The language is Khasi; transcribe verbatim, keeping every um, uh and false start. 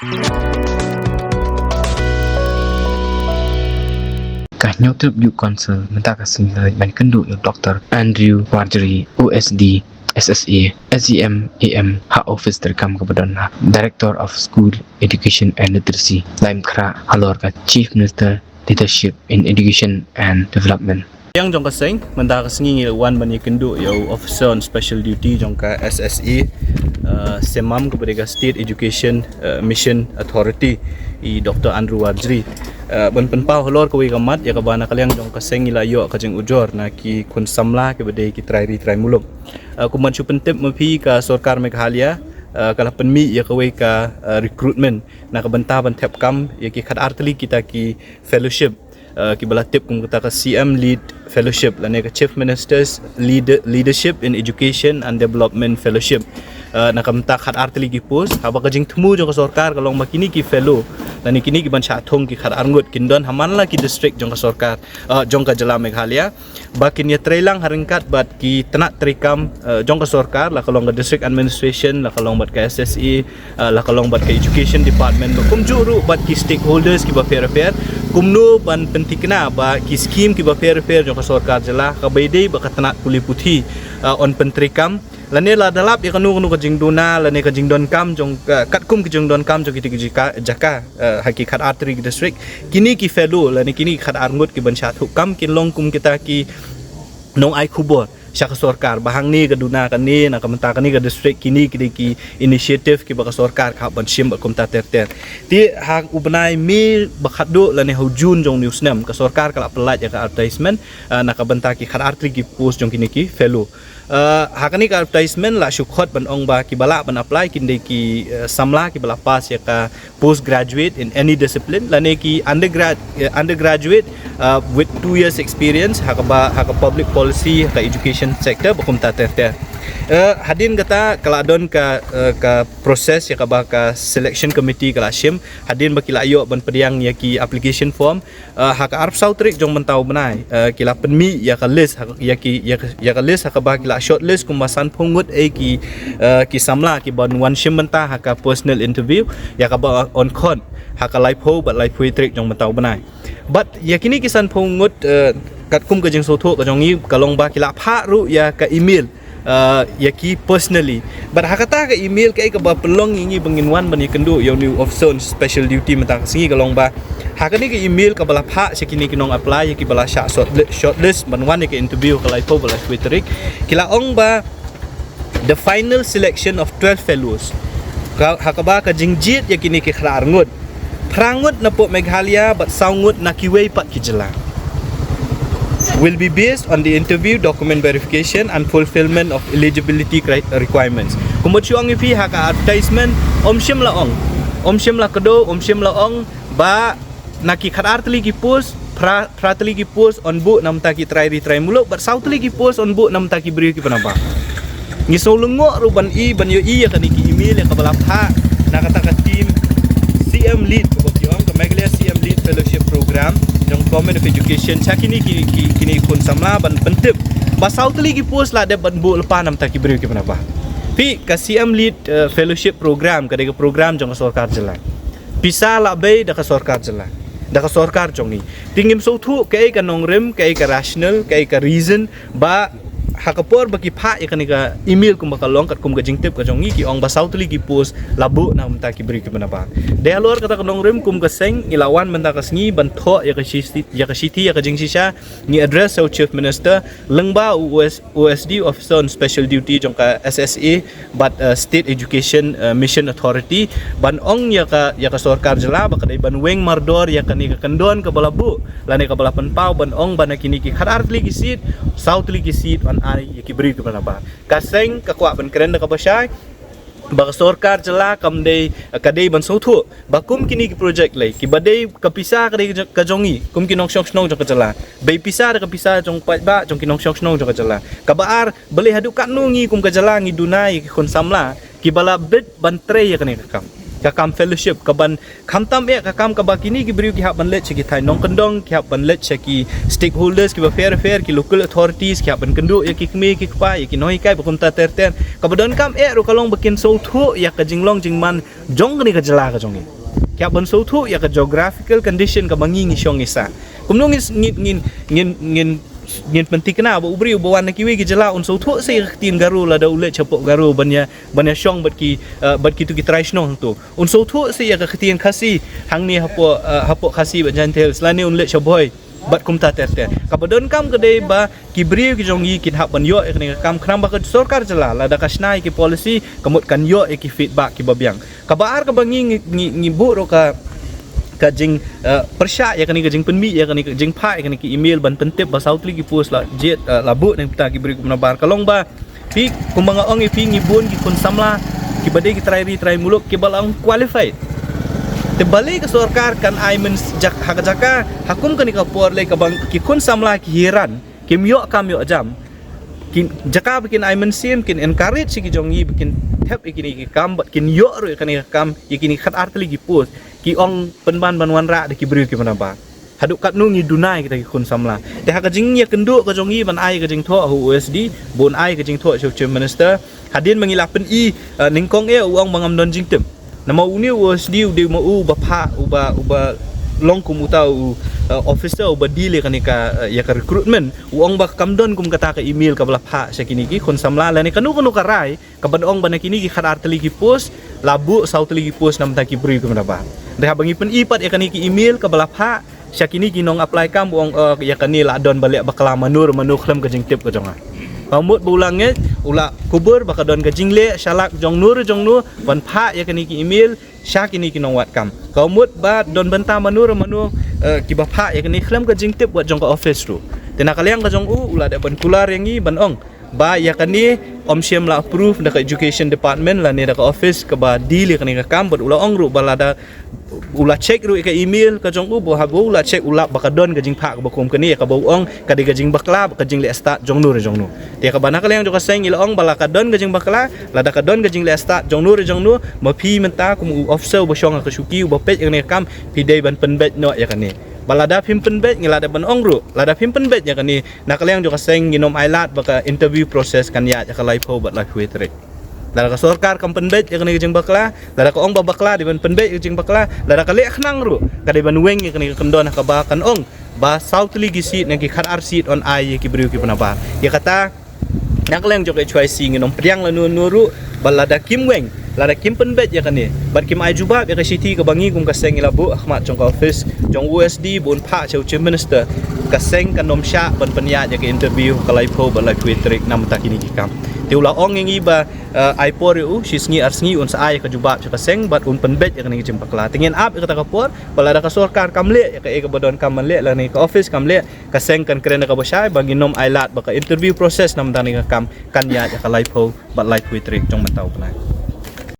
Ka Hynñiewtrep Youth Council mynta ka sngi la leit ban kynduh ïa u Doctor Andrew Warjri, O S D, S S A, S E M, A M ha office treikam kaba don ha Director of School Education and Literacy, Laitumkhrah, halor ka Chief Minister Leadership in Education and Development. Liang jong ka seng, mynta ka sngi ngi la wan ban ïakynduh ïa u Officer on Special Duty jong ka S S A, uh, SEMAM, kaba dei ka State Education, uh, Mission Authority, i Doctor Andrew Warjri. Uh, ban pynpaw halor kawei ka mat ïa kaba na ka liang jong ka seng ngi la ïoh ka jingujor na ki khun samla kiba dei ki trai ri trai muluk. Uh, kumba shu pyntip ma phi, ka sorkar Meghalaya, uh, ka la pynmih ïa kawei ka, uh, recruitment na ka bynta ban thep kam ïa ki khatar tylli kita ki fellowship, uh, kiba la tip kum kata ka C M Lead Fellowship lane ka Chief Minister's Lead-, Leadership in Education and Development Fellowship. Uh, na ka bynta khatar tylli ki post, haba ka jingthmu jong ka sorkar ka long ba kine ki fellow lane kine ki ban shah thung ki khatar ngut kin don ha man la ki district jong ka sorkar, uh, jong ka jylla Meghalaya, ba kin ïatreilang ha ryngkat bad ki tnat treikam, eh, jong ka sorkar, la ka long ka District Administration, la ka long bad ka S S A, eh, la ka long bad ka Education Department, bad kumjuh ruh bad ki stakeholders kiba pher pher, kumno ban pynthikna ba ki skim kiba pher pher jong ka sorkar jylla, kaba ïadei bad ka tnat pule puthi, eh, yn pyntreikam. Lane lada lap ïa kano kano ka jingduna lane ka jingdonkam jong ka, katkum ka jingdonkam jong kita ki jaka, jaka, eh, ha ki khatar tylli ki district, kine ki fellow lane kine ki khatar ngut ki ban shah thung kam kin long kum kita ki nongai khubor sha ka sorkar ba hangne ka duna kane, na ka bynta kane ka district, kine ki dei ki initiative kiba ka sorkar ka hap ban shim bad kumta ter ter. Te ha u bnai May ba khatduh lane ha u June jong une u snem, ka sorkar ka la pyllait ïa ka advertisement, eh, na ka bynta ki khatar tylli ki post jong kine ki fellow. Uh, ha kane ka advertisement la shu khot ban ong ba kiba lah ban apply kin dei ki, uh, samla kiba la pass ïa ka postgraduate in any discipline lane ki undergrad-, uh, undergraduate, uh, with two years experience ha kaba, ha ka public policy, ha ka education sector, bad kumta ter ter. Uh, hadien kata ka la don ka, uh, ka process ïa kaba ka selection committee ka la shim, hadien ba ki la ïoh ban pdiang ïa ki application form, uh, ha ka arphew saw tarik jong mynta u bnai, uh, ki la pynmih ïa ka list, ha, ïa ki, ïa ka, ïa ka list ha kaba ki la shortlist kumba sanphew ngut, eh, ki, uh, ki samla kiban wan shim bynta ha ka personal interview, ïa kaba yn khot ha ka laiphew bad laiphew tarik jong mynta u bnai. Bad ïa kine ki sanphew ngut, uh, katkum ka jingsngewthuh ka jong ngi ka long ba ki la phah ruh ïa ka email, uh, ïa ki personally. Bad ha kata ka email kaei kaba pynlong ïa ngi ba ngin wan ban ïakynduh ïa une u Officer on Special Duty mynta ka sngi ka long ba ha kane ka email kaba la phah sha kine ki nong apply, ïa kiba la shah shortli-, shortlist ban wan ïa ka interview ha ka laiphew bad laiphew tarik, ki la ong ba the final selection of twelve fellows, ka, ha kaba ka jingjied ïa kine ki khatar ngut, phra ngut na poh Meghalaya bad saw ngut na kiwei pat ki jylla, will be based on the interview, document verification and fulfillment of eligibility cri-, requirements. Kumba shu ong ïa phi ha ka advertisement, ym shym la ong, ym shym la kdew, ym shym la ong ba na ki khatar tylli ki post, phra, phra tylli ki post yn buh na bynta ki trai ri trai muluk, bad saw tylli ki post yn buh na bynta ki briew kiba nabar. Ngi sngew lyngngoh ruh ban i, ban ïohi ïa kane ka email ïa kaba la phah na kata ka team C M Lead, kaba ki ong ka Meghalaya C M Lead Fellowship Program jong Government of Education, sha kine ki, ki, kine ki khun samla ban pyntip ba saw tylli ki post la dep ban buh lypa na bynta ki briew kiba nabar. Phi, ka C M Lead, eh, Fellowship Program ka dei ka program jong ka sorkar jylla. Pisa la bei da ka sorkar jylla, da ka sorkar jong ngi. Te ngim sngewthuh kaei ka nongrim, kaei ka rationale, kaei ka reason ba ha ka por ba ki phah ïa kane ka email kumba ka long, katkum ka jingtip ka jong ngi, ki ong ba saw tylli ki post la buh na bynta ki briew kiba nabar. Dei halor kata ka nongrim kum ka seng ngi la wan mynta ka sngi ban thoh ïa ka shithi, ïa ka shithi, ïa ka jingshisha, ngi address ïa u Chief Minister lyngba u O S, O S D, Officer on Special Duty jong ka S S A, bad, uh, State Education, uh, Mission Authority, ban ong ïa ka, ïa ka sorkar jylla ba ka dei ban weng mardor ïa kane ka kyndon kaba la buh lane kaba la pynpaw ban ong ba na kine ki khatar tylli ki seat, saw tylli ki seat yn ai ïa ki briew kiba nabar. Ka seng ka kwah ban kren da kaba shai ba ka sorkar jylla kam dei, ka dei ban sngewthuh ba kum kine ki project lei kiba dei ka pisa ka dei ka jong, ka jong ngi kum ki nongshong shnong jong ka jylla, bei pisa da ka pisa jong paidbah jong ki nongshong shnong jong ka jylla. Kaba ar, balei haduh katno ngi kum ka jylla ngi duna ïa ki khun samla kiba la bit ban trei ïa kane ka kam. ka kam fellowship, ka ban khamtam eh ka kam kaba kine ki briew ki hap ban leit sha ki thaiñ nongkyndong, ki hap ban leit sha ki stakeholders kiba pher pher, ki local authorities, ki hap ban kynduh ïa ki kmie ki kpa, ïa ki nonghikai ba kumta ter ter. Kaba donkam eh ruh ka long ba kin sngewthuh ïa ka jinglong jingman jong kane ka jylla ka jong ngi. Ki hap ban sngewthuh ïa ka geographical condition kaba ngi ngi shong ngi sah. Kumno ngin ngin ngin ngin ngin ngin pynthikna ba u briew ba wan na kiwei ki jylla un sngewthuh sa ïa ka ktien Garo lada u leit shapoh Garo ban ïa ban ïa shong bad ki, eh, bad kitu ki trai shnong hangtu. Un sngewthuh sa ïa ka ktien Khasi hangne hapoh, eh, hapoh Khasi bad Jaintia Hills, lane un leit sha Bhoi bad kumta ter ter. Kaba donkam ka dei ba ki briew ki jong ngi kin hap ban ïoh ïa kane ka kam, khnang ba ka sorkar jylla lada ka shna ïa ki policy ka mut kan ïoh ïa ki feedback kiba biang. Kaba ar kaba ngi ngi ngi, ngi buh ruh ka ka jing, eh, pyrshah ïa kane ka jingpynmih ïa kane ka jingphah ïa kane ki email ban pyntip ba saw tylli ki post la jied, eh, la buh na ka bynta ki briew kiba nabar, ka long ba phi, kumba nga ong ïa phi, ngi bun ki khun samla kiba dei ki trai ri trai muluk kiba la ong qualified. Te balei ka sorkar kan ai mynsiim ha ka jaka ha kum kane ka por lei kaba ki khun samla ki hiran, kim ïoh kam ïoh jam. Ki jaka ba kin ai mynsiim, kin encourage ïa ki jong ngi ba kin thep ïa kine ki kam bad kin ïoh ruh ïa kane ka kam, ïa kine ki khatar tylli ki post, ki ong pynban ban wanrah da ki briew kiba nabar. Haduh katno ngi duna ïa kita ki khun samla? Te ha ka jingïakynduh ka jong ngi ban ai ka jingthoh ha u O S D, ba un ai ka jingthoh sha u Chief Minister, hadien ba ngi la pyni, eh, nyngkong eh u ong ba ngam don jingtip. Namar une u O S D u dei ma u uba phah, uba, uba long kum uta u, eh, officer uba deal ïa kane ka, eh, ïa ka recruitment. U ong ba kam don kum kata ka email kaba la phah sha kine ki khun samla lane kano kano ka rai kaban ong ba na kine ki khatar tylli ki post la buh saw tylli ki post na ka bynta ki briew kiba nabar. Te haba ngi pyni pat ïa kane ka email kaba la phah sha kine ki nong apply kam, u ong, eh, ïa kane la don ba leh bakla mano re mano khlem ka jingtip ka jong nga. Ka mut ba u la ngeit, u la kubur ba ka don ka jingleh shalak jong no re jong no ban phah ïa kane ka email sha kine ki nongwad kam. Ka mut ba don bynta mano re mano, eh, kiba phah ïa kane khlem ka jingtip wat jong ka office ruh. Te na ka liang ka jong u, u la dep ban kular ïa ngi ban ong ba ïa kane ym shym la approve da ka education department lane da ka office kaba deal ïa kane ka kam, bad u la ong ruh ba lada u la check ruh ïa ka email ka jong u, ba haba u la check u lap ba ka don ka jingphah kaba kum kane, ïa kaba u ong ka dei ka jingbakla bad ka jingleh stad jong no re jong no. Te kaba na ka liang jong ka seng ngi la ong ba la ka don ka jingbakla, lada ka don ka jingleh stad jong no re jong no, ma phi mynta kum u officer uba shong ha ka shuki uba peit ïa kane ka kam, phi dei ban pynbeit noh ïa kane. Ba lada phim pynbeit, ngi la dep ban ong ruh, lada phim pynbeit ïa kane, na ka liang jong ka seng ngin ym ailad ba ka interview process kan ïaid ha ka laiphew bad laiphew wei tarik. Lada ka sorkar kam pynbeit ïa kane ka jingbakla, lada ka ong ba bakla, dei ban pynbeit ïa ka jingbakla, lada ka leh khnang ruh, ka dei ban weng ïa kane ka kyndon ha kaba kan ong ba saw tylli ki seat na ki khatar seat yn ai ïa ki briew kiba nabar. Ïa kata, na ka liang jong ka H Y C ngin ym pdiang lano lano ruh, ba lada kim weng, lada kim pynbeit ïa kane, bad kim ai jubab ïa ka shithi kaba ngi kum ka seng ngi la buh ha khmat jong ka office jong u O S D ba un phah sha u Chief Minister, ka seng kan ym shah ban pynïaid ïa ka interview ha ka laiphew bad laiphew wei tarik na ka bynta kine ki kam. Te u la ong ïa ngi ba, eh, ai por ïa u shi sngi ar sngi, un sa ai ïa ka jubab sha ka seng bad un pynbeit ïa kane ka jingbakla. Te ngin ap ïa kata ka por, ba lada ka sorkar kam leh ïa kaei kaba donkam ban leh lane ka office kam leh, ka seng kan kren da kaba shai ba ngin ym ailad ba ka interview process na ka bynta kane ka kam kan ïaid ha ka laiphew bad laiphew wei tarik jong mynta u bnai.